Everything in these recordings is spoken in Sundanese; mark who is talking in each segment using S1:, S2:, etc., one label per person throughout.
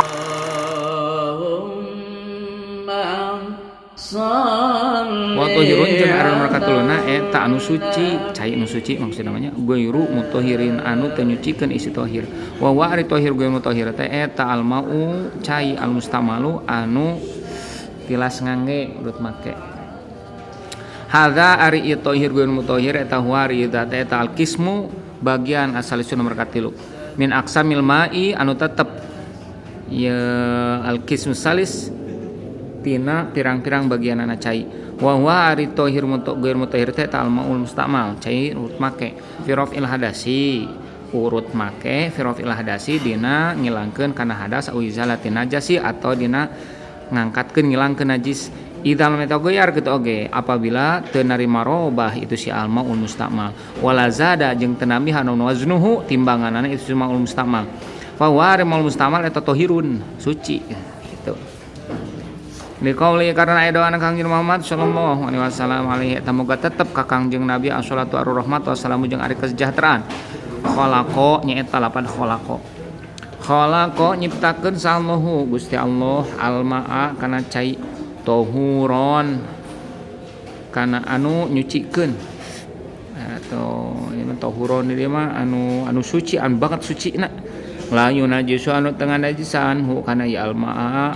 S1: Allahumma sholli
S2: Wa tahirun jeung ari nomor katuluna eta anu suci, cai anu suci maksud namanya ghairu mutahhirin anu teu nyucikeun isi tahir. Wa wa ari tahir ghairu mutahhir teh eta al mau cai al mustamalu anu tilas ngangge urut make. Hadza ari ieu tahir ghairu mutahhir eta huwa ari teh eta al qismu bagian asalisu nomor katilu. Min aqsamil ma'i anu tetep ya al qismu salis tina pirang-pirang bagianana cai. Wa huwa ari tahir ghairu mutahhir teh eta al maul mustamal cai urut make fi raf'il hadasi urut make fi raf'il hadasi dina ngilangkeun kana hadas au izalatin najasi atau dina ngangkatkeun ngilangkeun najis. Idza lam yataghayyar kitu oge apabila teu narima robah itu si al maul mustamal wala zada jeung teu nambihan waznuhu timbanganana itu si maul mustamal fa huwa ari maul mustamal eta tahirun suci gitu. Liqauli karena aya doana Kangjeng Muhammad sallallahu alaihi wasallam alaihi eta moga tetep ka Kangjeng Nabi assalatu arrahmat wassalamu jeung ari kesejahteraan. Khalaqa nyaeta lapan khalaqa. Khalaqa nyiptakeun sallahu Gusti Allah almaa kana cai tohuron kana anu nyucikeun atau ieu tohuron ieu mah anu anu suci anu banget sucina. La yunajisu anu teu najisan hu kana ieu almaa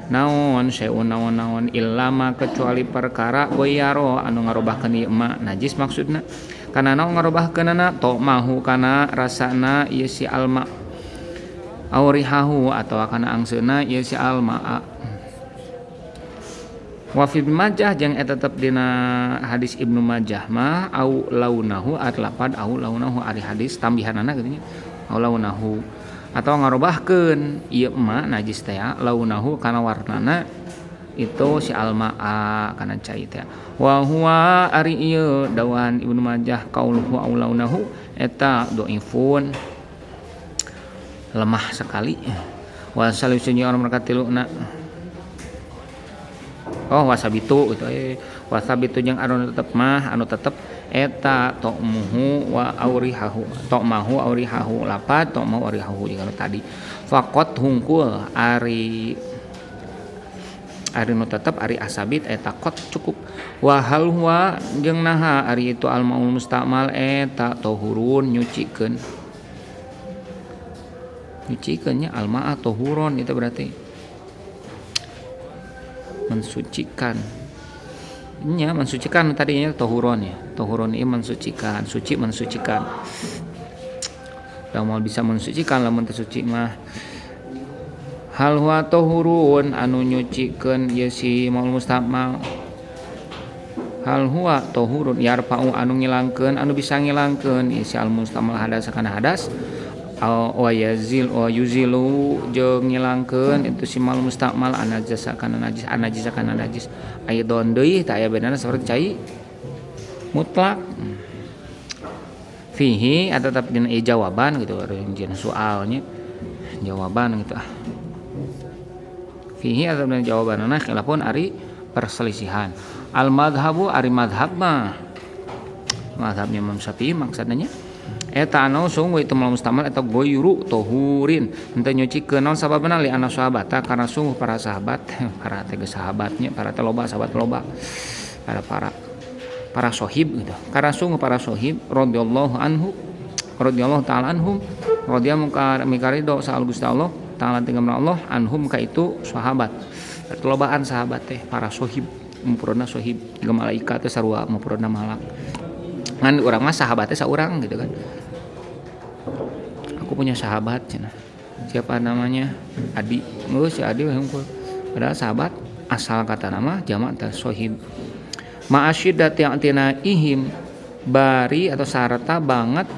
S2: naon seun naon-naon illama kecuali perkara goyaro anu ngarobahkeun ieu ma najis maksudna kana naon ngarobahkeunana mahu kana rasana ieu si alma aurihahu atawa kana angseuna ieu si alma. Wa fi Majah jeung eta tetep dina hadis Ibnu Majah mah au launahu atlapad au launahu ari hadis tambihanana kitu nya au launahu atau ngarobahkeun ieu ma najis teh launahu kana warnana itu si almaa kana cai teh. Wa huwa ari ieu dawan Ibnu Majah qauluhu au launahu eta dhaifun lemah sekali. Wa salisu jeung nomor katiluna oh wasabitu gitu wasabitu jeung anu tetep mah anu tetep eta to'muhu wa aurihahu to'mahu aurihahu lapad to'mahu aurihahu jeung anu tadi faqat hungkul ari ari nu tetep ari asabit eta qot cukup. Wa hal huwa jeung naha ari itu al maul mustamal eta tohurun nyucikeun nyucikeun nya al ma'a tohuron itu berarti mensucikan nya mensucikan tadinya tohuron ya tohuron ini mensucikan suci mensucikan lamun bisa mensucikan lamun teu suci mah hal huwa tohurun anu nyucikeun ieu si maul mustamal hal huwa tohurun yarfa'u anu ngilangkeun anu bisa ngilangkeun ieu si al mustamal hadas kana hadas wa yazil wa yuzilu jeung ngilangkeun itu si mal mustamal anajasa kana najis anajisa kana najis aidon deui tah aya bedana seperti cai mutlak fihi atau tetap dina ieu jawaban gitu jeung soalnya jawaban gitu ah fihi atau dina jawabanana khilafun ari perselisihan al madhabu ari madhab mah madhabnya Imam Syafi'i maksudnya eta anu sungguh itu mal mustamal eta ghairu tohurin henteu nyucikeun naon sababna li anna sahabata karena sungguh para sahabat para teh sahabatnya para teh loba sahabat loba para para para sohib gitu karena sungguh para sohib radhiyallahu anhu radhiyallahu taala anhum radhiyallahu mikarido sa'al Gusti Allah taala tinggal Allah anhum ka itu sahabat lobaan sahabat teh para sohib muprodna sohib jeung malaikat teh sarua muprodna malak ngan urang mah sahabatnya saurang gitu kan. Aku punya sahabat cenah siapa namanya Adi oh si Adi hungkul padahal sahabat asal kata nama jamak teh sohib ma'asyiddati ihim bari atau sarta banget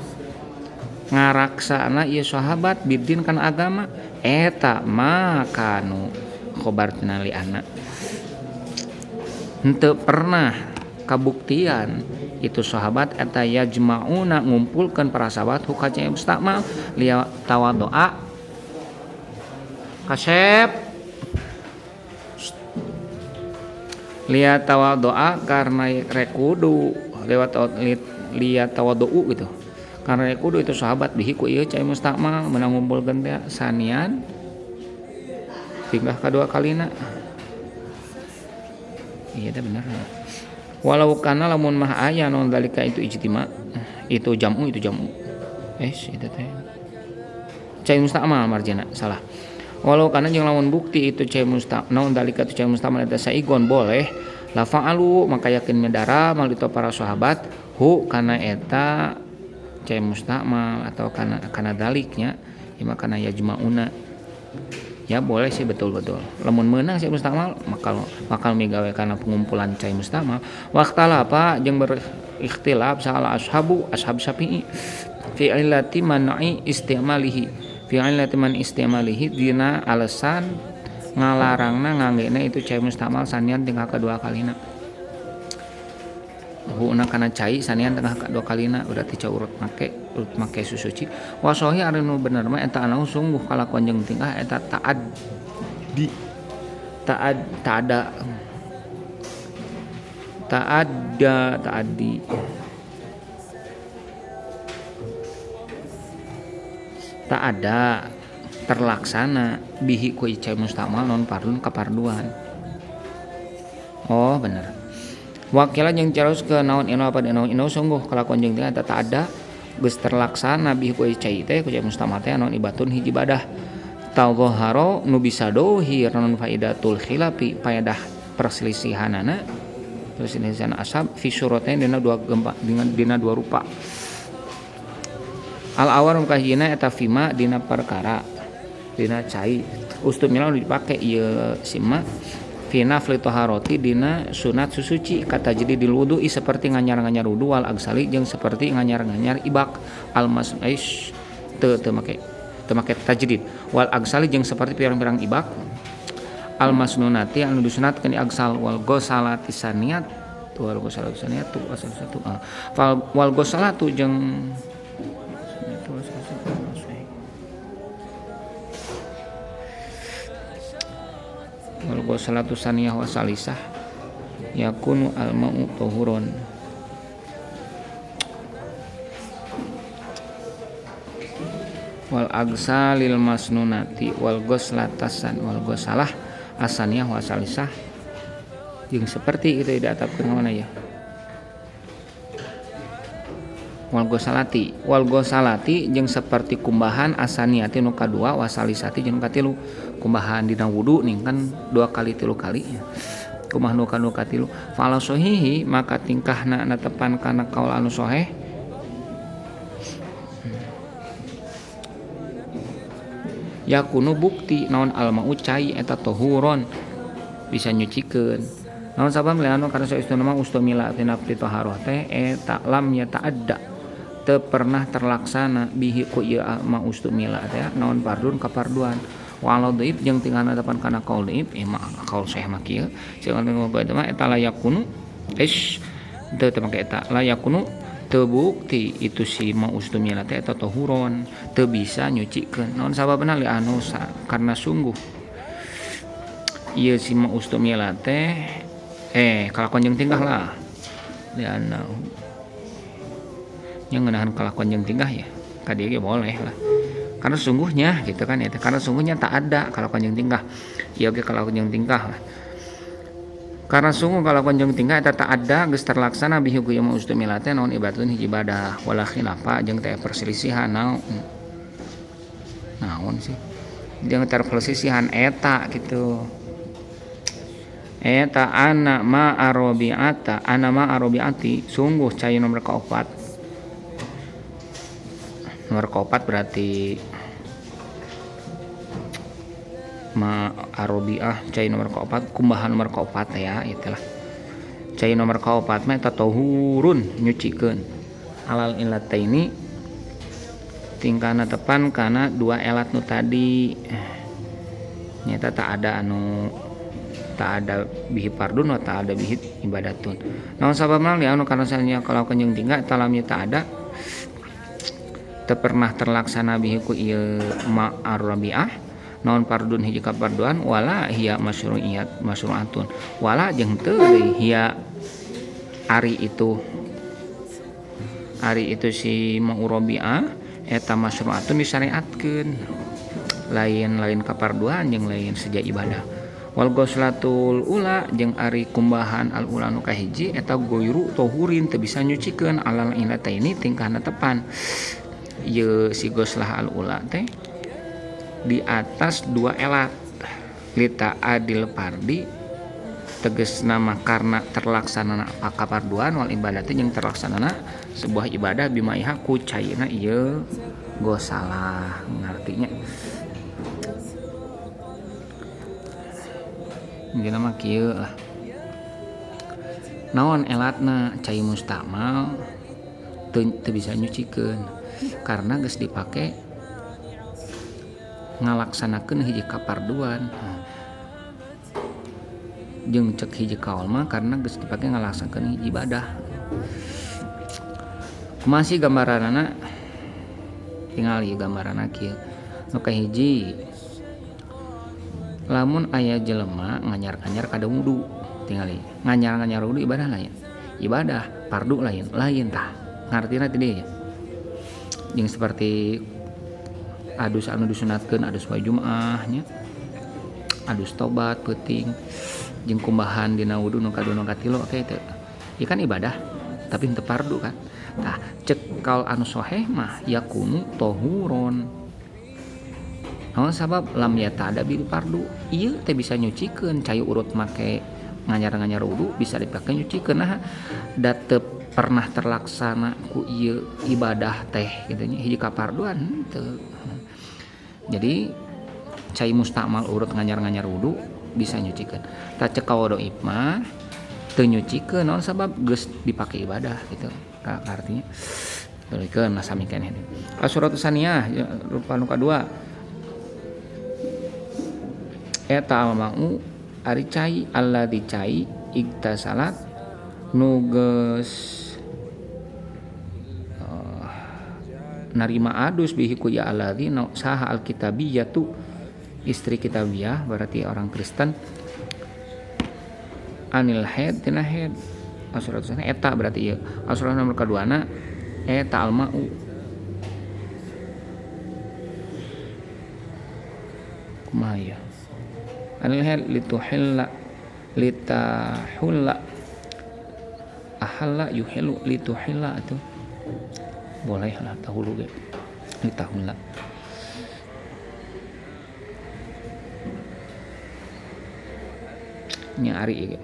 S2: ngaraksana ieu sahabat bidin kana agama eta makanu khobar tina li anna henteu pernah kabuktian itu sahabat eta yajma'una ngumpulkeun para sahabat hukaca mustakmal liya tawaddoa kasep liya tawaddoa karena rekudu lewat liya tawaddu gitu karena rekudu itu sahabat bihi ku ieu cai mustakmal menang ngumpulkeun teh sanian Tingkah kadua kalina. Iya dah bener. Walau kana lamun mah aya non dalika itu ijtima, itu jamu itu jamu. Itu teh. Cai mustakmal marjana salah. Walau kana jeung lamun bukti itu cai mustakmal non dalika itu cai mustakmal eta saigon boleh la fa'alu maka yakin medara mal itu para sahabat hu kana eta cai mustakmal atau kana kana daliknya ya kana yajmauna. Ya boleh sih betul-betul. Lamun meunang cai mustakmal bakal migawe kana pengumpulan cai mustakmal. Waqtalafa jeung berikhtilaf salah ashabu ashab Syafi'i fi illati man'i istimalihi. Fi illati man istimalihi dina alasan ngalarangna nganggena itu cai mustakmal sanian tingkah kedua kalina. Huna kana cai sanian tengah kedua kalina berarti cai urut make susuci. Wasohi ari nu bener mah eta anu sungguh kalakuan jeung tingkah eta taaddi taad taada taadda taaddi tak ada terlaksana bihi ku cai mustakmal non pardun kaparduan. Oh bener. Wakilan yang carus ke naon ino apa naon ino sungguh kalakuan jeung tingkah eta tak ada geus terlaksana bihi ku cai teh ku cai mustakmal teh naon ibatun hiji ibadah tadhaharo nu bisa dohir naon faidatul khilafi faedah perselisihanana perselisihan ashab fi syuratain dina dua gempa dengan dina dua rupa. Al awal mukahina eta fima dina perkara dina cai ustumila nu dipake ieu sima fi nafli taharati dina sunat susuci kata jadi dil wudu'i seperti nganyar-nganyar wudu wal agsali jeung seperti nganyar-nganyar ibak al mas aish teu teu make tajdid wal agsali jeung seperti pirang-pirang ibak al masnunati anu disunatkeun agsal wal ghosalati saniat wal ghosalatu saniat asal satu wal ghosalatu jeung wal ghosalatu saniyah wa salisah yakunu al ma'u tahuron wal agsalil masnunati wal ghoslatasan wal ghosalah asaniyah wa salisah jeung seperti itu tidak atapkeun mana ya wal ghosalati jeung seperti kumbahan asaniyati nu kadua wasalisati jeung katilu kumbahan dina wudu ning kan 2 kali 3 kali ya. Kumaha nu kadua katilu fala sahihi maka tingkahna netepan kana kaul anu sahih yakunu bukti naon almau cai eta tahuron bisa nyucikeun naon sabab lianu karena saestuna mah ustumila tina taharoh teh eta lam ya ta'adda teu pernah terlaksana bihi ku ieu ma ustumila teh naon pardun kaparduan walau dhaif jeung tinggalna depan kana kaul dhaif mah kaul sahih mah kieu cenah teh mah eta layakunu ish teu teu make eta layakunu teu bukti itu si ma ustumila teh eta tahuron teu bisa nyucikeun naon sababna li anu karena sungguh ieu si ma ustumila teh kalakuan jeung tingkah lah li anu yang ngenahan kalakuan jeung tingkah ya ka dieu ge boleh lah karena sungguhnya gitu kan ya karena sungguhnya tak ada kalakuan jeung tingkah ieu ge kalakuan jeung tingkah lah karena sungguh kalakuan jeung tingkah eta tak ada geus terlaksana bihi ku ieu ma ustumila teh naon ibadatun hiji ibadah wala khilafa jeung teh perselisihan naon naon sih jeung teh perselisihan eta gitu eta ana ma arabiata ana ma arabiati sungguh cai nomor kaopat nomor kaopat berarti ma arabiah cai nomor kaopat kumbahan nomor kaopat ya itulah cai nomor kaopat mah eta tahurun nyucikeun alal illataini tingkana tepan kana dua elat nu tadi nyata tak ada anu tak ada bihi pardun atau tak ada bihi ibadatun. Naon sababna li anu karena sanya kalau kanjeng tinggal talamnya tak ada teu pernah terlaksana bihi ku ieu ma arabiah naon pardun hiji kaparduan wala hiya masyru'iyat masyru'atun wala jeung teu deui hiya ari itu si ma'urabiah eta masyru'atun disyariatkeun. Lain-lain kaparduan jeung lain seja ibadah. Wal ghuslatul ula jeung ari kumbahan al ula nu kahiji eta goiru tohurin teu bisa nyucikeun alal ilataini tingkahna tepan. Ieu si ghuslah al ula teh di atas dua elat lita adil pardi tegas nama karena terlaksana kaparduan wal ibadati jeung terlaksana sebuah ibadah bimaiha ku caina ieu gosalah ngartinya. Mungkin mah kieu lah. Naon elatna cai mustamal teu bisa nyucikeun karena geus dipake ngalaksanakeun hiji kaparduan. Jeung cek hiji kaol mah karena geus dipake ngalaksanakeun hiji ibadah. Masih gambaranana tinggal ieu gambaranna kieu. Nu kahiji lamun aya jelema nganyar-nganyar kada wudu tingali nganyar-nganyar wudu ibadah lain ibadah fardu lain lain tah ngartina teh deui jeung seperti adus anu disunatkeun adus poe Jumaah nya adus tobat peuting jeung kumbahan dina wudu nu kadua nu katilu oke teu ieu kan ibadah tapi henteu fardu kan tah cek kaul anu soheh mah yakunu tohuron. Naon sabab lam yatada bil fardu ieu teh bisa nyucikeun cai urut make nganyar-nganyar wudu bisa dipake nyucikeun nah da teu pernah terlaksana ku ieu ibadah teh kitu nya hiji kaparduan teu. Jadi cai mustakmal urut nganyar-nganyar wudu bisa nyucikeun. Tah cek kaul dhaif mah teu nyucikeun naon sabab geus dipake ibadah gitu. Artinya tuluikeun lah sami keneh. Surat saniyah rupa nu kadua eta almau ari cai alladzi cai igtasalat nu geus narima adus bihi ku ya alladzi saha alkitabiyatu istri kitabiyah berarti orang Kristen anil haid tina haid asurat sana eta berarti ieu asurat nomor kaduana eta almau kumaha ieu anil haid lituhilla litahulla ahalla yuhilu lituhilla itu boleh lah tahulu ge litahulla nya ari ge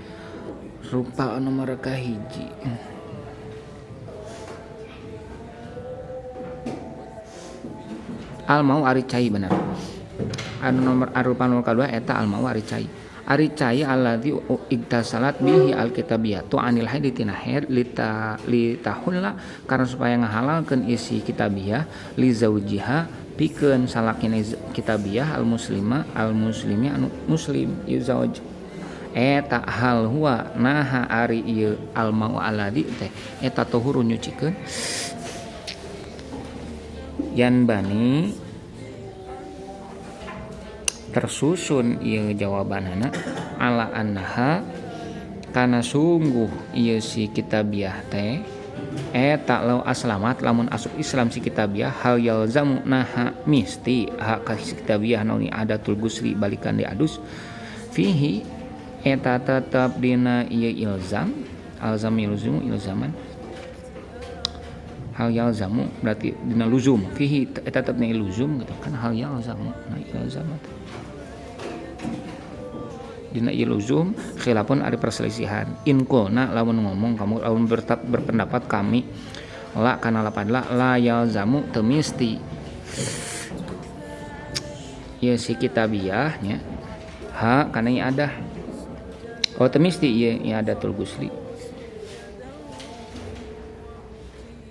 S2: rupa nomor kahiji al mau ari cai bener anu nomor arupa nomor kadua eta al mau ari cai ari cai alladzi igtasalat bihi alkitabiyatu anil haid tina haid litahulla karena supaya ngahalalkeun isi kitabiyah li zaujiha pikeun salakina kitabiyah al muslima al muslimi anu muslim ieu zauj eta hal huwa naha ari ieu al mau alladzi teh eta tuhurun nyucikeun yan bani tersusun ieu jawabanana ala annaha kana sungguh ieu si kitabiah teh eta law aslamat lamun asup Islam si kitabiah hal yalzamu naha misti hak ka si kitabiah naon adatul gusli balikan di adus fihi eta tetep dina ieu ilzam alzam yalzumu ilzaman hal yalzamu berarti dina luzum fihi eta tetep dina luzum gitu kan hal yalzamu nah ilzam dina ieu luzum khilafun ari perselisihan in qulna lamun ngomong kamu lamun berpendapat kami la kana lapan la la yalzamu teu misti ieu si kitabiah nya ha kana ieu adah oh teu misti ieu adatul gusli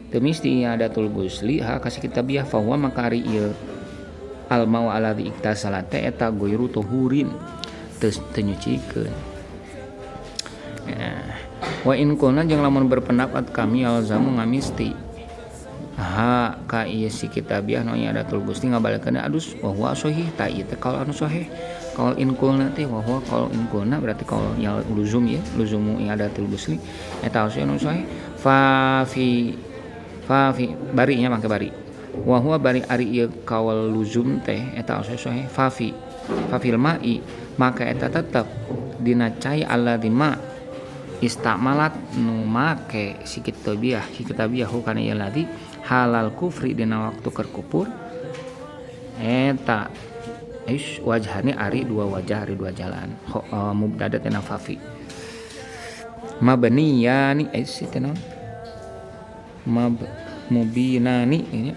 S2: teu misti ieu adatul gusli ha ka si kitabiah fa huwa maka ari ieu al mau alladzi iktasala teh eta goiru tuhurin teu nyucikeun. Wa in qulna jeung lamun berpendapat kami alzamu ngamisti ha ka ieu si kitabiah nu adatul gusli ngabalikeun adus wa huwa sahih ta ieu teh kaul anu sahih kaul in qulna teh wa huwa kaul in qulna berarti kaul ya luzum ya luzumu adatul gusli eta anu sahih fa fi bari nya mangke bari Wa huwa bari ari ieu kaul luzum teh eta sahih fafi fafil ma'i maka eta tetep dina cai alladzi ma istamalat nu make si kitabiah kana ieu ladzi halal kufri dina waktu keur kufur eta is wajhani ari dua wajah ari dua jalan mubtada teh fafi mabniyani is teh naon mab mubinani ini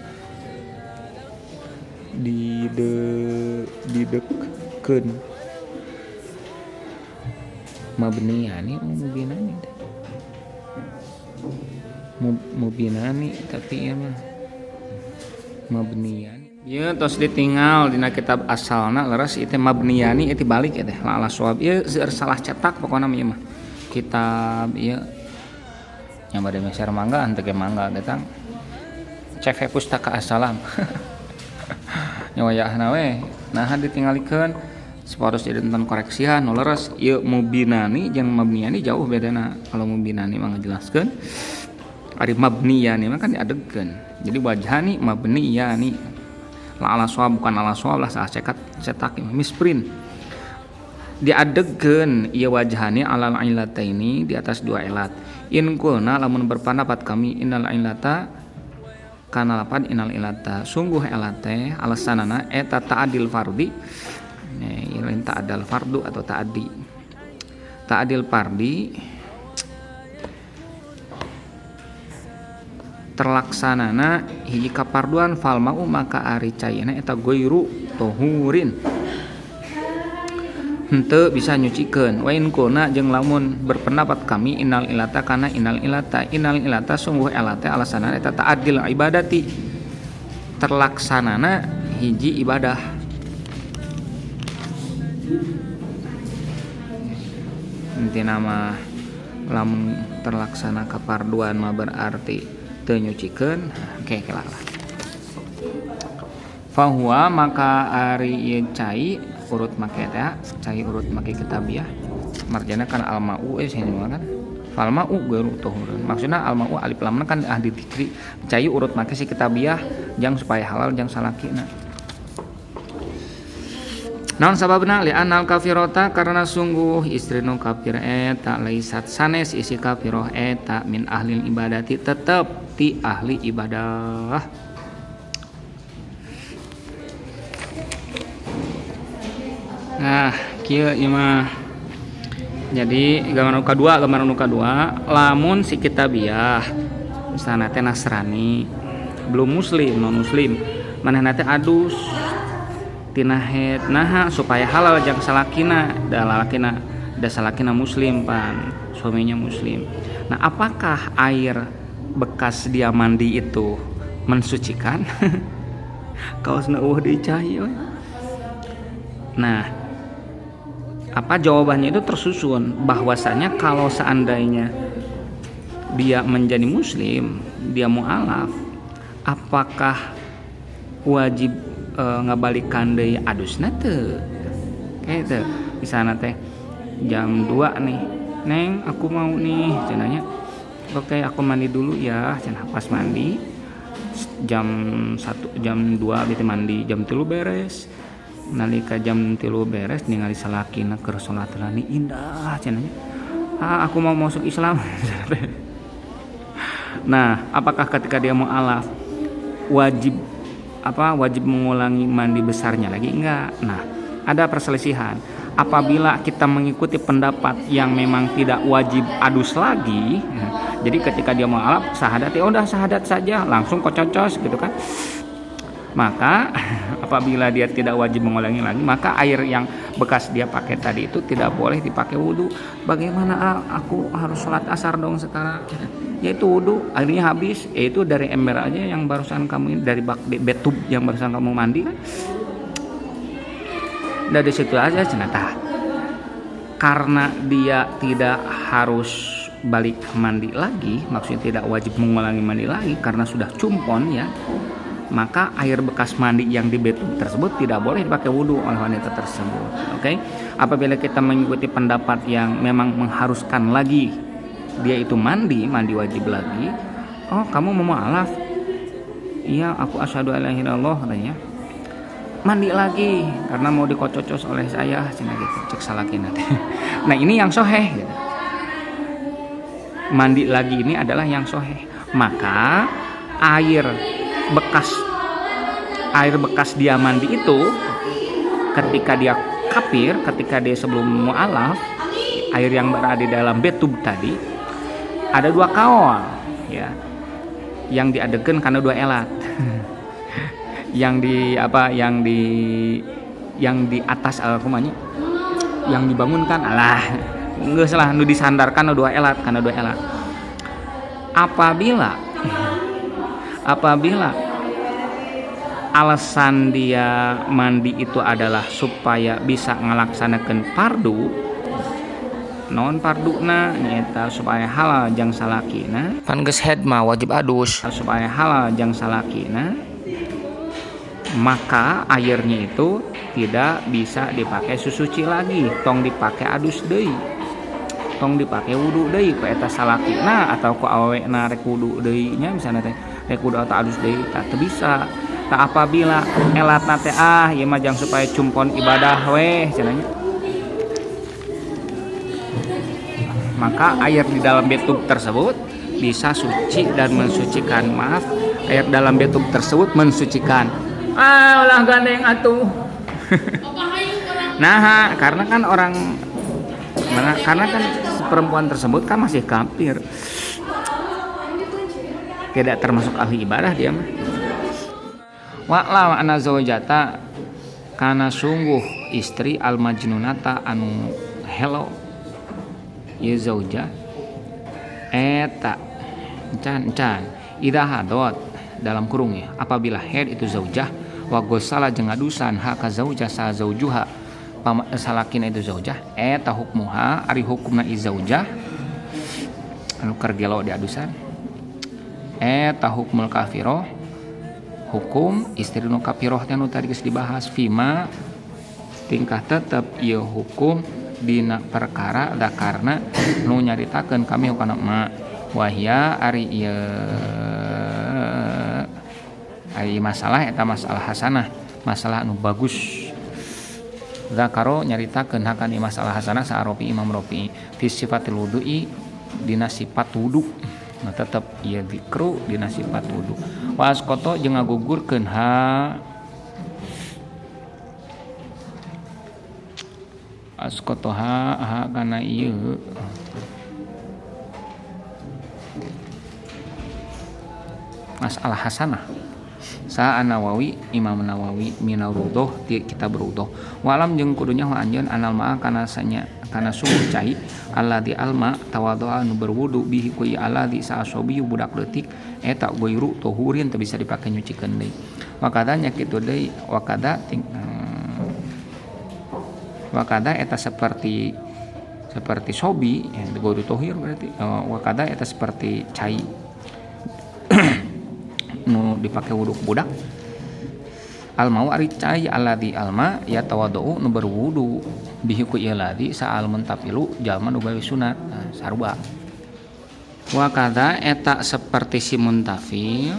S2: didekkeun mabniyani mubinani teh mubinani tapi ieu mah mabniyani. Ieu tos ditinggal dina kitab asalna leres ieu teh mabniyani ieu dibalik ieu teh la shawab ieu seueur salah cetak pokona mah ieu mah kitab ieu yang bade meser mangga henteu ge mangga datang CV Pustaka Assalam nya wayahna we naha ditinggalikeun saparos jadi tentang koreksian nu leres ieu mubinani jeung mabniyani jauh bedana. Kalau mubinani mah ngajelaskeun ari mabniyani mah kan diadegkeun jadi wajhani mabniyani la ala shawab bukan ala shawab lah salah cetak misprint diadegkeun ieu wajhani alal illataini di atas dua ilat. In qulna lamun berpendapat kami innal illata kana lapan innal illata sungguh ilat teh alasanana eta ta'dil fardi lain ta'dal fardu atau ta'addi ta'dil fardi terlaksanana hiji kaparduan fal mau maka ari caina eta goiru tohurin henteu bisa nyucikeun. Wa in qulna jeung lamun berpendapat kami innal ilata kana innal ilata sungguh ilata alasanana eta ta'dil ibadati terlaksanana hiji ibadah. Intina mah lamun terlaksana kaparduan mah berarti teu nyucikeun. Oke, lah. Fahuwa maka ari ieu cai urut make teh cai urut make kitabiah marjana kan almau sini mah kan falmau geuruh tuhurun maksudna almau alif lamna kan ahli dzikri cai urut make si kitabiah jang supaya halal jang salakina. Naon sababna li anal kafirota karena sungguh istri nu kafir eta laisat sanes isi kafiroh eta min ahlil ibadati tetep ti ahli ibadah. Nah, kieu ieu mah. Jadi gambaran nu kadua lamun si kitabiah misalna teh Nasrani belum muslim non muslim manehna teh adus tina haid naha supaya halal jang salakina da lalakina da salakina muslim pan suaminya muslim. Nah, apakah air bekas dia mandi itu mensucikan? Kaosna eueuh deui cai we. Nah, apa jawabannya itu tersusun bahwasanya kalau seandainya dia menjadi muslim, dia mualaf, apakah wajib ngabalikan deui adusna teu? Kayak teu. Misalna teh jam 2 nih. Neng, aku mau nih cenanya. Oke, aku mandi dulu ya. Cenah pas mandi jam 1 jam 2 gitu mandi, jam 3 beres. Nalika jam 3 beres ningali salakina keur salat lani indah cenah. Ah, aku mau masuk Islam. Nah, apakah ketika dia mualaf wajib wajib mengulangi mandi besarnya lagi? Enggak. Nah, ada perselisihan. Apabila kita mengikuti pendapat yang memang tidak wajib adus lagi, ya, jadi ketika dia mualaf syahadat ya udah syahadat saja, langsung kococos gitu kan. Maka apabila dia tidak wajib mengulangi lagi, maka air yang bekas dia pakai tadi itu tidak boleh dipakai wudu. Bagaimana aku harus sholat asar dong sekarang? Yaitu wudu, airnya habis, yaitu dari ember aja yang barusan kamu, dari bak betub yang barusan kamu mandi kan. Dari situ aja cenah. Karena dia tidak harus balik mandi lagi, maksudnya tidak wajib mengulangi mandi lagi karena sudah cumpon ya. Maka air bekas mandi yang di betub tersebut tidak boleh dipakai wudu oleh wanita tersebut. Oke? Apabila kita mengikuti pendapat yang memang mengharuskan lagi dia itu mandi wajib lagi. Oh, kamu mau mualaf. Iya, aku asyhadu alla ilaha illallah katanya. Mandi lagi karena mau dikococos oleh saya cenah gitu, cek salakina teh. Nah, ini yang soheh gitu. Mandi lagi ini adalah yang soheh. Maka air bekas dia mandi itu ketika dia kafir, ketika dia sebelum mualaf, air yang berada di dalam bathtub tadi ada dua kaol ya, yang diadegan karena dua elat. Yang di apa, yang di atas kumanya, yang dibangunkan, alah nggak salah, nu disandarkan dua elat, karena dua elat. Apabila apabila alasan dia mandi itu adalah supaya bisa ngalaksanakan fardu, non farduna nyaeta supaya halal jang salakina, pan geus haid mah wajib adus, supaya halal jang salakina, maka airnya itu tidak bisa dipakai susuci lagi, tong dipakai adus deui, tong dipakai wudu deui ku eta salakina atau ku awewena rek wudu deui nya, misalnya teh rek wudu atau adus deui, tak teu bisa. Tak apabila elatna teh, ah, ieu mah jang supaya cumpon ibadah weh cenah nya, maka air di dalam bathtub tersebut bisa suci dan mensucikan. Maaf, air dalam bathtub tersebut mensucikan. Ah, ulah gandeng atuh. Nah, karena kan orang mana, karena kan perempuan tersebut kan masih kafir, tidak termasuk ahli ibadah dia mah. Wa'lam anna zaujata, kana sungguh istri, al majnunata anu helo ieu zaujah eta encan encan idza hadot dalam kurung ya, apabila haid itu zaujah, wa gosala jeung ngadusan ha ka zaujah sa zaujuha salakina itu zaujah, eta hukmuha ari hukumna i zaujah anu keur gelo di adusan eta hukmul kafiroh, hukum istri nu kafiroh teh nu tadi geus dibahas, fima tingkah tetep ieu hukum dina perkara da karena nu nyaritakeun kami kana ma wahya ari ieu ari masalah eta masalah hasanah, masalah anu bagus. Zakaro nyaritakeun hakan ieu masalah hasanah sa Rofi, Imam Rofi, fi sifatil wudu'i dina sifat wudu. Nah, tetep ieu zikru dina sifat wudu. Wa asqata jeung ngagugurkeun ha, asqata ha ha kana ieu masalah hasanah sa Nawawi, Imam Nawawi, minarudoh ti kitab Rudoh. Walam jeung kudunya hu anjeun anal ma'a kana sanya kana sungguh cai alladzi alma tawadhu'a anu berwudu bihi ku ieu alladzi sa asobi budak leutik eta goiru tohurin, teu bisa dipake nyucikeun deui. Wakada nya kitu deui, wakada ting, wakada eta seperti seperti sobi ya, goiru tohir berarti, wakada eta seperti cai nu dipake wudu ku budak, almau ari cai alladzi alma ya tawadhu nu berwudu bihi ku ieu ladzi saal muntafilu jalma nu gawe sunat. Nah, sarua wa kadza eta seperti si muntafil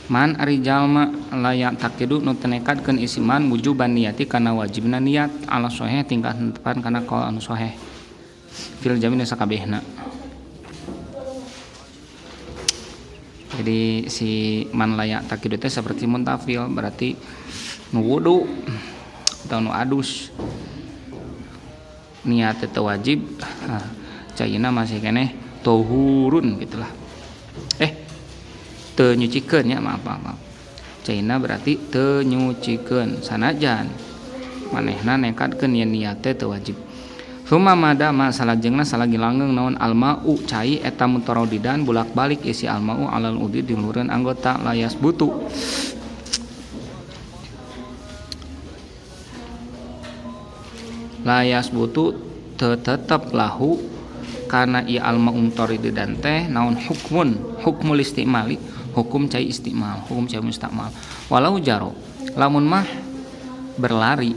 S2: man ari jalma layak takidu nu teu nekadkeun isi man wujuban niati kana wajibna niat ala soheh tingkah netepan kana kaul anu soheh fil jamin sakabehna. Jadi si man layak takidu teh seperti muntafil berarti nu wudu atau nu adus niat teu wajib, caina masih keneh tohurun gitulah, teu nyucikeun ya, maaf, maaf, maaf. Caina berarti teu nyucikeun sanajan manehna nekadkeun yen niat teh teu wajib. Summa madama salajengna salagi langgeng naon almau cai eta mutaradidan bulak-balik isi almau alal udi di luhureun anggota layas butu layas butu tetep lahu karena ieu almau mutaradidan teh naon hukmun hukmul istimali hukum cai istimal hukum cai mustakmal walau jaro lamun mah berlari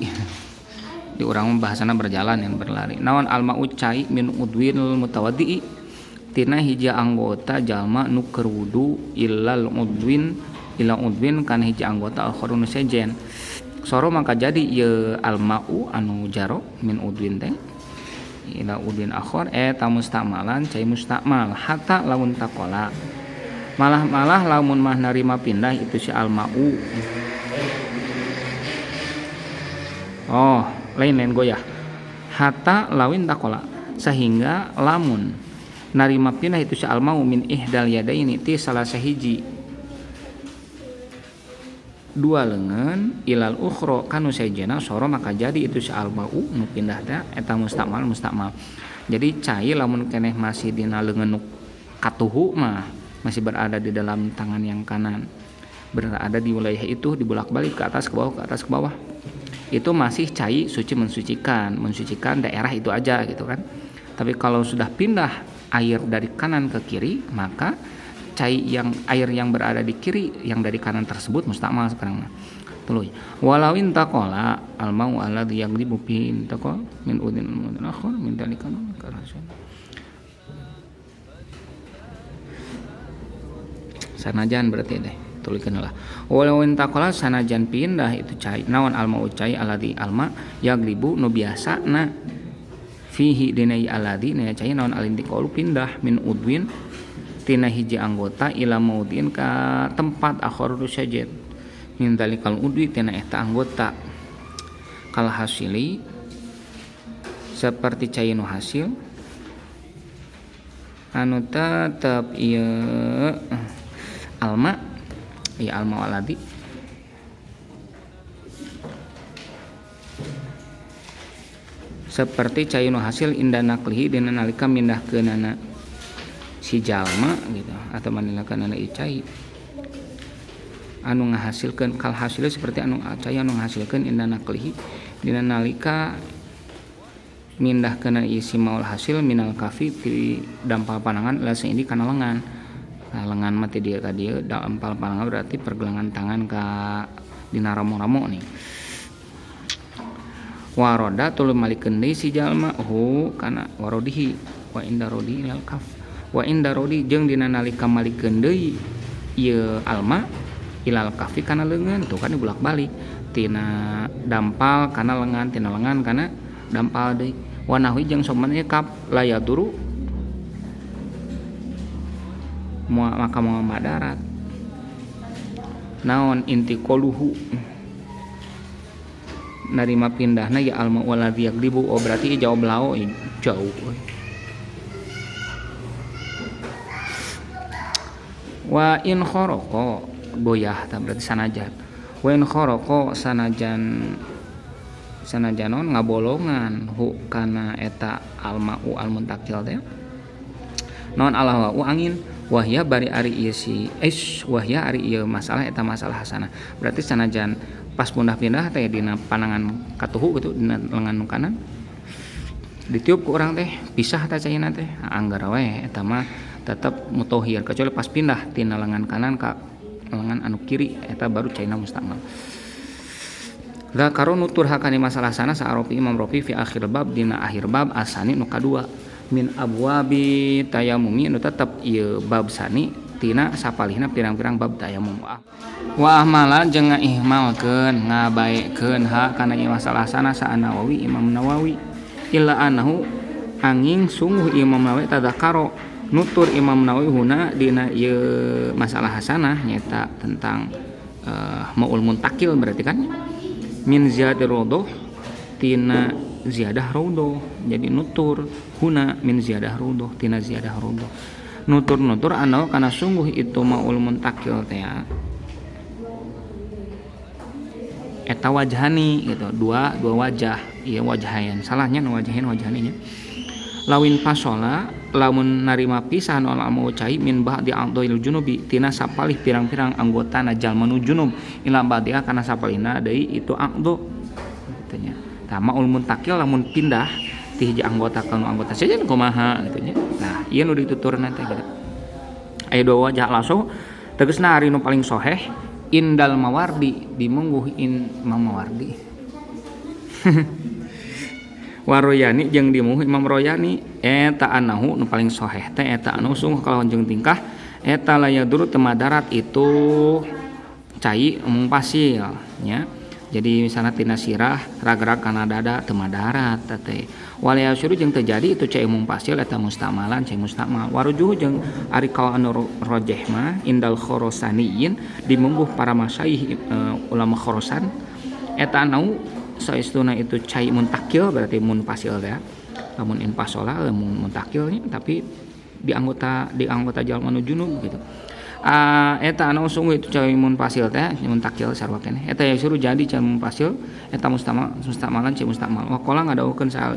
S2: di urang bahasana berjalan yang berlari naon almau cai min udwil mutawaddi tina hiji anggota jalma nu keur wudu ilal udwin ila udwin kana hiji anggota akhar nu sejen soro maka jadi ieu almau anu jaro min udwin teh ila udwin akhar eta mustamalan cai mustakmal hatta lamun taqala malah-malah lamun mah narima pindah itu si almau oh lain-lain goyah hatta lawin taqala sehingga lamun narima pindah itu si almau min ihdal yadaini ti salah sahiji dua lengan ilal ukhra kanu sejena soro maka jadi itu si almau nu pindah teh eta mustakmal mustakmal. Jadi cai lamun keneh masih dina leungeun nu katuhu mah masih berada di dalam tangan yang kanan, berada di wilayah itu dibolak-balik ke atas ke bawah ke atas ke bawah, itu masih cai suci mensucikan, mensucikan daerah itu aja gitu kan. Tapi kalau sudah pindah air dari kanan ke kiri, maka cai yang air yang berada di kiri yang dari kanan tersebut mustakmal sekarang. Tuluy. Walau intaqala al-mau alladzi yaghlibu fi intaqal min udin akhar min dalika karasun. Sanajan berarti deh tulikeun lah. Walau intaqala sanajan pindah itu cai naon al-mau cai alladzi alma yaghlibu nu biasana fihi dina alladzi na cai naon al-intiqalu pindah min udwin tina hiji anggota ila maudin ka tempat akhar sajet min dalikal udwi tina eta anggota kal hasili seperti cai nu hasil anu tetep ieu alma ieu alma waladi seperti cai nu hasil inda naklihi dina nalika mindahkeunana si jalma gitu atau manilakan anak cai anu ngahasilkeun kal hasilnya seperti anu cai anu ngahasilkeun inda naklihi dina nalika mindahkeun ieu si maul hasil minal kafi ti dampal panangan la saindi kana lengan. Nah, lengan mah ti dieu ka dieu dampal panangan berarti pergelangan tangan ka dina ramo-ramo nih. Waroda tuluy malikeun deui si jalma hu kana warodihi wa inda rodi ilal kaf wa inda rodi jeung dina nalika malikeun deui ieu alma ilal kafi kana leungeun tuh kan dibolak-balik tina dampal kana lengan tina lengan kana dampal deui wa nahwi jeung soman ieu kap la yaduru maka moal madarat naon intiqaluhu narima pindahna ya alma waladzi yaglibu oh berarti jauh belao jauh wa in kharaqa goyah ta berarti sanajan wa in kharaqa sanajan sanajanon ngabolongan hu kana eta almau almuntakil teh naon alahwa angin wahya bari ari ieu si es wahya ari ieu masalah eta masalah hasanah berarti sanajan pas pindah-pindah teh dina panangan katuhu gitu dina lengan kanan ditiup ku urang teh pisah teh caina teh anggar we eta mah tetep mutohir kecuali pas pindah tina lengan kanan ka lengan anu kiri eta baru caina mustakmal. Zakaro nutur hakani masalah sana sa'arofi Imam Rofi fi akhir bab dina akhir bab asani nu kadua min abwabi tayamumi nu tetep ieu bab sani tina sapalihna pirang-pirang bab tayamum. Wa ahmala jeung ngaihmalkeun ngabaekeun ha kana ieu masalah sana sa Nawawi Imam Nawawi illa annahu angin sungguh Imam Nawawi tadzakaro nutur Imam Nawawi huna dina ieu masalah hasanah nyata tentang maul muntakil berarti kan min ziyadah rodoh tina ziyadah rodoh jadi nutur huna min ziyadah rodoh tina ziyadah rodoh nutur-nutur anau karena sungguh itu maul muntakil teh eta wajhani gitu dua wajah ieu wajhain salahnya nu wajahin wajhaninya lawin pasola lamun narima pisan olah mau cai min ba'di a'dhail junubi tina sapalih pirang-pirang anggota na jalma nu junub ila ba'diha kana sapalihna deui itu a'dha kitu nya tah maul muntakil lamun pindah ti hiji anggota ka nu anggota sejen kumaha kitu nya nah ieu nu dituturna teh gitu aya dua wajah langsung tegasna ari nu paling soheh indal mawardi dimungguh in Imam Mawardi. Waroyani jeung dimuh Imam Royani eta anahu nu paling soheh teh eta anu sungguh kalawan jeung tingkah eta la yaduru teu madarat itu cai munfasil nya. Jadi misalnya tina sirah rag-rag kana dada teu madarat teh. Wal yasiru jeung terjadi itu cai munfasil eta mustamalan cai mustamal. Warujuh jeung ari kaul anu rojeh mah indal khorosaniyin dimungguh para masyayikh ulama Khorosan eta anu saestuna itu cai muntakil berarti munfasil ya. Lamun infasola lamun muntakilnya tapi di anggota jalma nu junub gitu. Eta anu sungguh itu cai munfasil teh muntakil sarua keneh. Eta yasiru jadi cai munfasil eta mustamal mustamalan cai mustamal. Wa qala ngadawuhkeun saal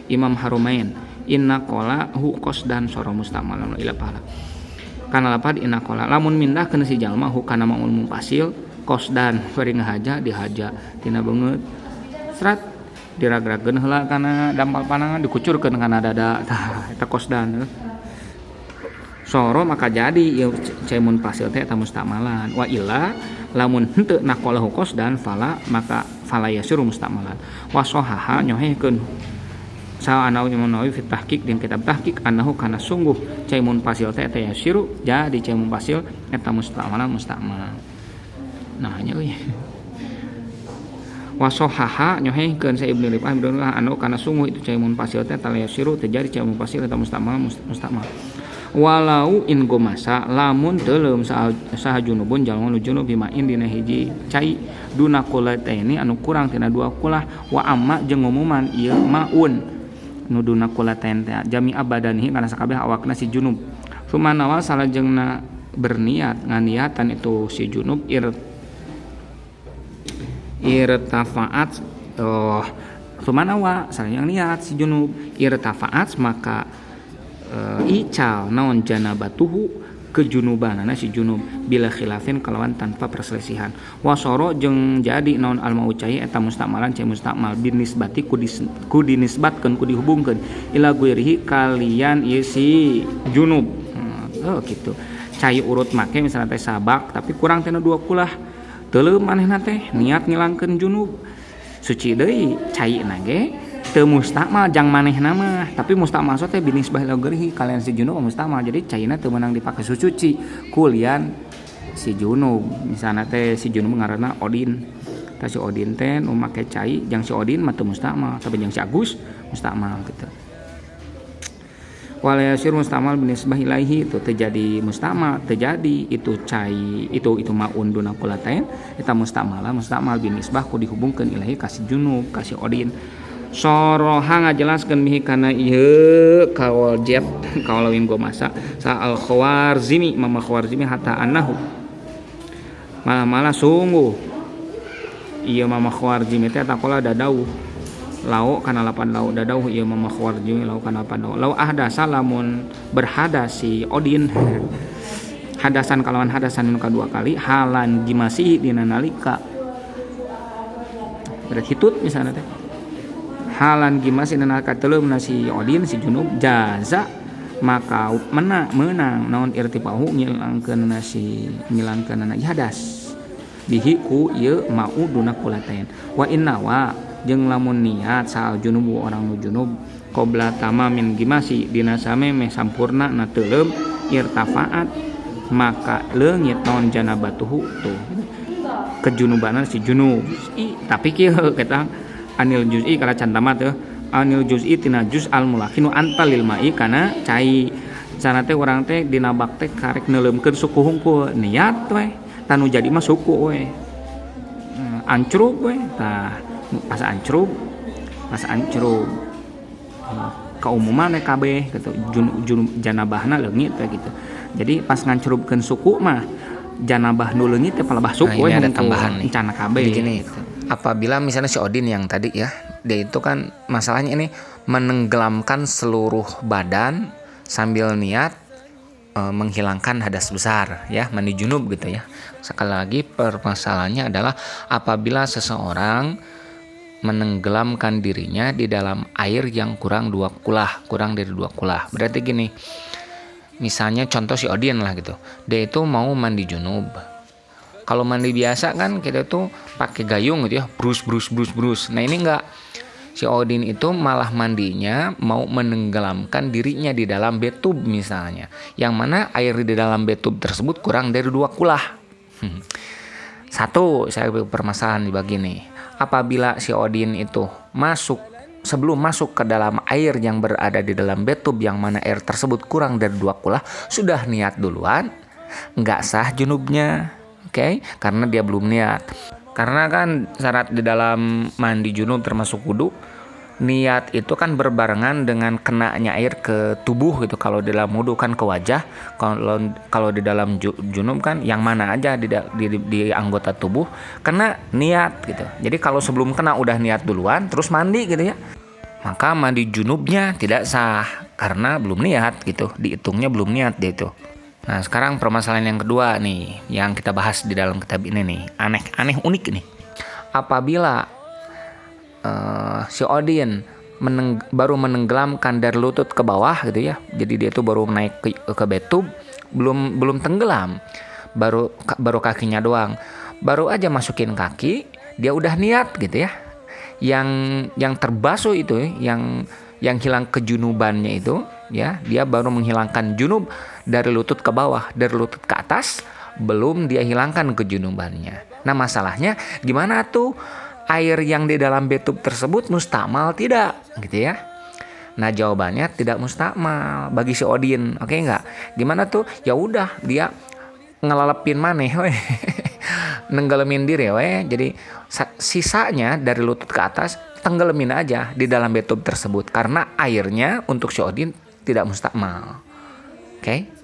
S2: Imam Harumain inna qala hu qasdan sora mustamalan ila pahala. Kana lapad inna qala lamun mindahkeun si jalma hu kana maul munfasil qasdan bari ngahaja dihaja tina beungeut serat diragrageun heula kana dampal panangan dikucurkeun kana dada tah eta qasdan soro maka jadi ieu cai munfasil teh eta mustamalan. Wa illa lamun henteu naqalahu qasdan fala maka fala yasiru mustamalan. Wa sahaha nyohehkeun sa anau Imam Nawawi fi tahqiq jeung kitab tahqiq annahu kana sungguh cai munfasil teh eta yasiru jadi cai munfasil eta mustamalan mustamal. Nah nya euy. Wasohaha nyohehkeun sa Ibnu Rifah Ibnu Rifah anu kana sungguh itu cai munfasil teh tal yasiru terjadi cai munfasil eta mustamal mustamal. Walau in gomasa lamun teuleum saha junubun jalma nu junub bimain dina hiji cai duna kulataini anu kurang tina dua kulah wa amma jeung ngumuman ieu maun nu duna kulatain teh jami abadanihi kana sakabeh awakna si junub. Sumanawa salajengna berniat nganiatan itu si junub irtafaat oh sumanawa salajengna niat si junub irtafaat maka ical naon janabatuhu kejunubanana si junub bila khilafin kalawan tanpa perselisihan. Wasoro jeung jadi naon al mau cai eta mustamalan cai mustamal binisbati ku dinisbatkeun ku dihubungkeun ila guirihi kalian ieu si junub. Oh gitu. Cai urut make misalnya teh sabak tapi kurang tina dua kulah teuleum manehna teh niat ngilangkeun junub suci deui cai na ge teu mustakmal jang manehna mah tapi mustakmal teh binisbah ila guirihi kalian si junub mustakmal jadi caina teu meunang dipake suci kulian si junub misalna teh si junub ngaranna Odin tah si Odin teh nu make cai jang si Odin mah teu mustakmal tapi jang si Agus mustakmal gitu. Wal yasir mustamal binisbah ilaihi itu terjadi mustamal terjadi itu cai itu maun duna kulatain eta mustamala mustamal binisbah ku dihubungkeun ilaihi ka si junub ka si Odin. Soroha ngajelaskeun mihi kana ieu kaul jet kaul wing gomasa sa al Khawarizmi Mama Khawarizmi hatta annahu malah-malah sungguh ieu Mama Khawarizmi teh takola dadauh lau kana lapan lau dadauh ieu Mama Khawarizmi lau kana lapan lau lau ahdasa lamun berhadas si Odin hadasan kalawan hadasan nu kadua kali halan gimasi dina nalika berarti hitut misalna teh halan gimasi dina nalika teuleumna si Odin si junub jaza maka menang naon irtifahu ngilangkeunna si ngilangkeunna hadas bihi ku ieu mau duna kulatain wa inna wa jeung lamun niat saal junubu orang nu junub qabla tamamin gimasi dina samemeh sampurna na teuleum irtafaat maka leungit naon janabatuhu tuh kejunubanan si junub. Tapi kieu kita anil juz'i kana can tamat teh anil juz'i tina juz al mulakinu antalil mai kana cai sana teh urang teh dina bak teh karek neuleumkeun suku hungkul niat we tanu jadi mah suku we ancrub we tah pas ancrub keumuman kabeh gitu junub janabahna leungit teh gitu. Jadi pas ngancrubkeun suku mah janabah nu leungit teh palebah suku
S1: Nah, ini ada tambahan nih.
S2: Encana kabeh.
S1: Jadi gini, apabila misalnya si Odin yang tadi ya, dia itu kan masalahnya ini menenggelamkan seluruh badan sambil niat menghilangkan hadas besar ya, mandi junub gitu ya. Sekali lagi permasalahannya adalah apabila seseorang menenggelamkan dirinya di dalam air yang kurang dua kulah, kurang dari dua kulah. Berarti gini, misalnya contoh si Odin lah gitu, dia itu mau mandi junub. Kalau mandi biasa kan kita tuh pakai gayung gitu ya, brus brus brus brus. Nah ini enggak, Si Odin itu malah mandinya mau menenggelamkan dirinya di dalam betub misalnya, yang mana air di dalam betub tersebut kurang dari 2 kulah. Satu, saya permasalahan di bagian ini. Apabila si Odin itu sebelum masuk ke dalam air yang berada di dalam betub, yang mana air tersebut kurang dari 2 kulah, sudah niat duluan, nggak sah junubnya, oke? Karena dia belum niat. Karena kan syarat di dalam mandi junub termasuk wudu, niat itu kan berbarengan dengan kenanya air ke tubuh gitu. Kalau di dalam wudu kan ke wajah, kalau di dalam junub kan yang mana aja di anggota tubuh kena niat gitu. Jadi kalau sebelum kena udah niat duluan terus mandi gitu ya, maka mandi junubnya tidak sah karena belum niat gitu, dihitungnya belum niat dia itu. Nah sekarang permasalahan yang kedua nih yang kita bahas di dalam kitab ini nih, aneh-aneh unik nih. Apabila si Odin baru menenggelamkan dari lutut ke bawah gitu ya, jadi dia tuh baru naik ke betub, belum tenggelam, baru kakinya doang, baru aja masukin kaki dia udah niat gitu ya. Yang terbasuh itu, yang hilang kejunubannya itu ya, dia baru menghilangkan junub dari lutut ke bawah, dari lutut ke atas belum dia hilangkan kejunubannya. Nah masalahnya gimana tuh air yang di dalam betub tersebut mustakmal tidak gitu ya? Nah jawabannya tidak mustakmal bagi si Odin, oke nggak? Gimana tuh? Ya udah dia ngelelepin maneh weh. Nenggelemin diri weh. Jadi sisanya dari lutut ke atas tenggelemin aja di dalam betub tersebut karena airnya untuk si Odin tidak mustakmal. Oke?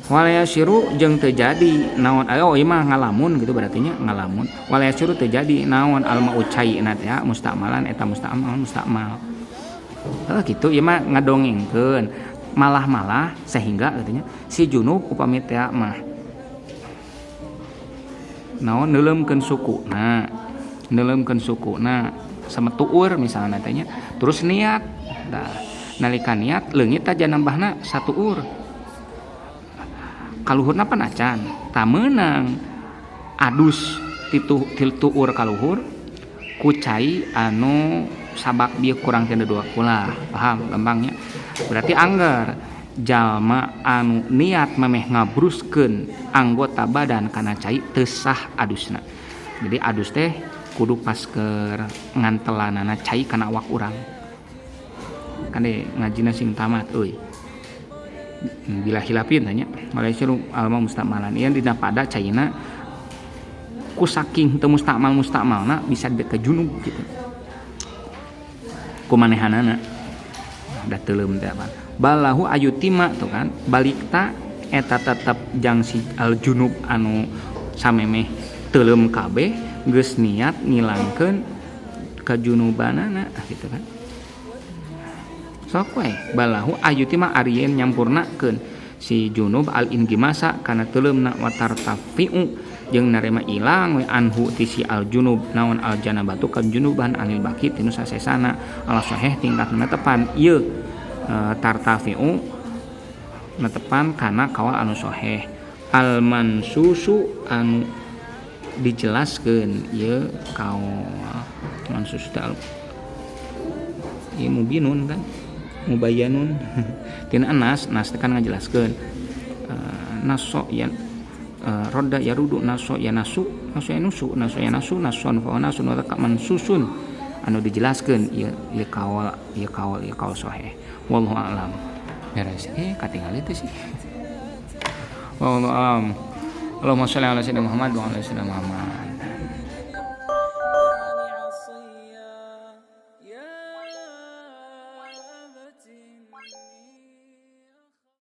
S1: Walayasiru jeung teu jadi naon, oh ieu mah ngalamun gitu berarti nya, ngalamun. Walayasiru teu jadi naon alma ucai na teh mustakmalan eta mustakmal mustakmal. Heuh kitu ieu mah ngadongengkeun malah-malah sehingga katanya si junub upami teh mah naon neuleumkeun sukuna, neuleumkeun sukuna sama tuur misalnya teh nya, terus niat. Nah, nalika niat leungit aja nambahna satu ur. Kaluhurna pan acan, ta meunang adus titu tuur kaluhur ku cai anu sabak bieu kurang tina 2 kulah. Paham gampangnya? Berarti angger jalma anu niat memeh ngabruskeun anggota badan kana cai teu sah adusna. Jadi adus teh kudu pas keur ngantelanana cai kana awak urang. Kan de ngajina sing tamat euy. Bila hilapin tanya malaysiru alma mustakmalan ieu dina pada caina ku saking teu mustakmal mustakmalna bisa ke junub gitu ku manehanana da teuleum teh apa balahu ayutima tuh kan balikta eta tetep jang si al junub anu samemeh teuleum kabeh geus niat ngilangkeun kajunubanana gitu kan. Sok we balahu ayutima arien nyampurnakeun si junub al ingimasa kana teuleumna watartafiu jeung narema ilang we anhu ti si al junub naon al janabatu kan junuban anil baki tinu sasesana ala sahih tingkatna tepan ieu tartafiu netepan kana kawal anu sahih al mansusu anu dijelaskeun ieu kaol mansus teh ieu mubinun kan mubayyanun tina nas teh kan ngajelaskeun naso ya roda ya rudu naso ya nasu naso ya nusu naso ya nasu nason fa nasun wa mansusun anu dijelaskeun ieu ieu kaol ieu kaol ieu kaol sahih wallahu a'lam. Beres katingali teh sih wallahu a'lam. Allahumma sholli ala sayyidina Muhammad wa ala sayyidina Muhammad.